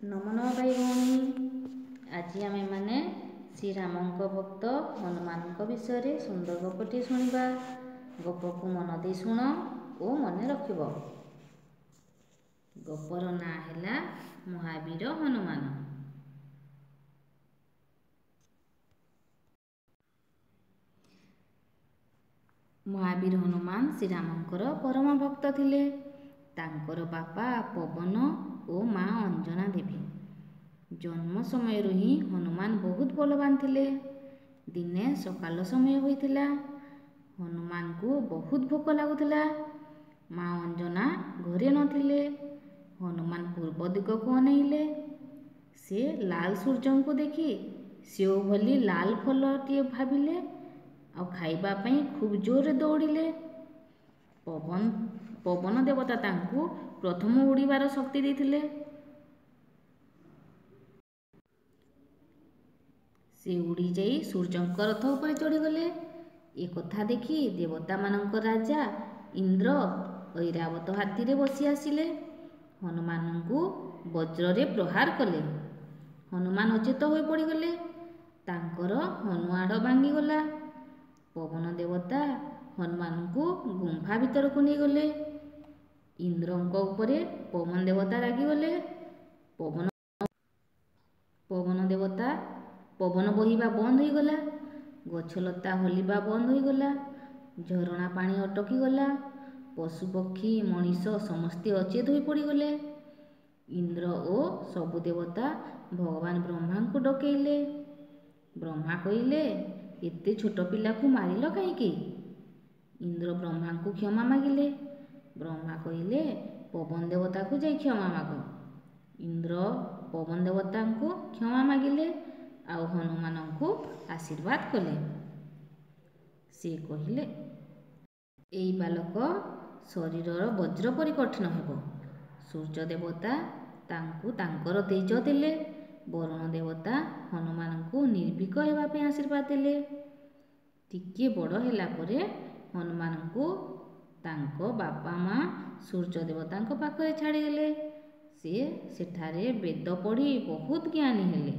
ନମନ ଭାଇ ଭଉଣୀ, ଆଜି ଆମେମାନେ ଶ୍ରୀରାମଙ୍କ ଭକ୍ତ ହନୁମାନଙ୍କ ବିଷୟରେ ସୁନ୍ଦର ଗପଟିଏ ଶୁଣିବା। ଗପକୁ ମନ ଦେଇ ଶୁଣ ଓ ମନେ ରଖିବ। ଗପର ନାଁ ହେଲା ମହାବୀର ହନୁମାନ। ମହାବୀର ହନୁମାନ ଶ୍ରୀରାମଙ୍କର ପରମ ଭକ୍ତ ଥିଲେ। ତାଙ୍କର ବାପା ପବନ ଓ ମା ଅଞ୍ଜନା ଦେବୀ। ଜନ୍ମ ସମୟରୁ ହିଁ ହନୁମାନ ବହୁତ ବଳବାନ ଥିଲେ। ଦିନେ ସକାଳ ସମୟ ହୋଇଥିଲା। ହନୁମାନଙ୍କୁ ବହୁତ ଭୋକ ଲାଗୁଥିଲା। ମା ଅଞ୍ଜନା ଘରେ ନଥିଲେ। ହନୁମାନ ପୂର୍ବ ଦିଗକୁ ଅନେଇଲେ। ସେ ଲାଲ ସୂର୍ଯ୍ୟଙ୍କୁ ଦେଖି ସେଓ ଭଳି ଲାଲ ଫଳଟିଏ ଭାବିଲେ ଆଉ ଖାଇବା ପାଇଁ ଖୁବ୍ ଜୋରରେ ଦୌଡ଼ିଲେ। ପବନ ଦେବତା ତାଙ୍କୁ ପ୍ରଥମ ଉଡ଼ିବାର ଶକ୍ତି ଦେଇଥିଲେ। ସେ ଉଡ଼ିଯାଇ ସୂର୍ଯ୍ୟଙ୍କ ରଥ ଉପରେ ଚଢ଼ିଗଲେ। ଏ କଥା ଦେଖି ଦେବତାମାନଙ୍କ ରାଜା ଇନ୍ଦ୍ର ଐରାବତ ହାତୀରେ ବସି ଆସିଲେ। ହନୁମାନଙ୍କୁ ବଜ୍ରରେ ପ୍ରହାର କଲେ। ହନୁମାନ ଅଚେତ ହୋଇ ପଡ଼ିଗଲେ। ତାଙ୍କର ହନୁଆଡ଼ ଭାଙ୍ଗିଗଲା। ପବନ ଦେବତା ହନୁମାନଙ୍କୁ ଗୁମ୍ଫା ଭିତରକୁ ନେଇଗଲେ। ଇନ୍ଦ୍ରଙ୍କ ଉପରେ ପବନ ଦେବତା ରାଗିଗଲେ। ପବନ ଦେବତା ପବନ ବହିବା ବନ୍ଦ ହୋଇଗଲା। ଗଛଲତା ହଲିବା ବନ୍ଦ ହୋଇଗଲା। ଝରଣା ପାଣି ଅଟକିଗଲା। ପଶୁପକ୍ଷୀ, ମଣିଷ ସମସ୍ତେ ଅଚେତ ହୋଇ ପଡ଼ିଗଲେ। ଇନ୍ଦ୍ର ଓ ସବୁ ଦେବତା ଭଗବାନ ବ୍ରହ୍ମାଙ୍କୁ ଡକେଇଲେ। ବ୍ରହ୍ମା କହିଲେ, ଏତେ ଛୋଟ ପିଲାକୁ ମାରିଲ କାହିଁକି? ଇନ୍ଦ୍ର ବ୍ରହ୍ମାଙ୍କୁ କ୍ଷମା ମାଗିଲେ। ବ୍ରହ୍ମା କହିଲେ, ପବନ ଦେବତାକୁ ଯାଇ କ୍ଷମା ମାଗ। ଇନ୍ଦ୍ର ପବନ ଦେବତାଙ୍କୁ କ୍ଷମା ମାଗିଲେ ଆଉ ହନୁମାନଙ୍କୁ ଆଶୀର୍ବାଦ କଲେ। ସେ କହିଲେ, ଏଇ ବାଲକ ଶରୀରର ବଜ୍ର ପରି କଠିନ ହେବ। ସୂର୍ଯ୍ୟ ଦେବତା ତାଙ୍କୁ ତାଙ୍କର ତେଜ ଦେଲେ। ବରୁଣ ଦେବତା ହନୁମାନଙ୍କୁ ନିର୍ଭୀକ ହେବା ପାଇଁ ଆଶୀର୍ବାଦ ଦେଲେ। ଟିକିଏ ବଡ଼ ହେଲା ପରେ ହନୁମାନଙ୍କୁ ତାଙ୍କ ବାପା ମା ସୂର୍ଯ୍ୟ ଦେବତାଙ୍କ ପାଖରେ ଛାଡ଼ିଦେଲେ। ସେ ସେଠାରେ ବେଦ ପଢ଼ି ବହୁତ ଜ୍ଞାନୀ ହେଲେ।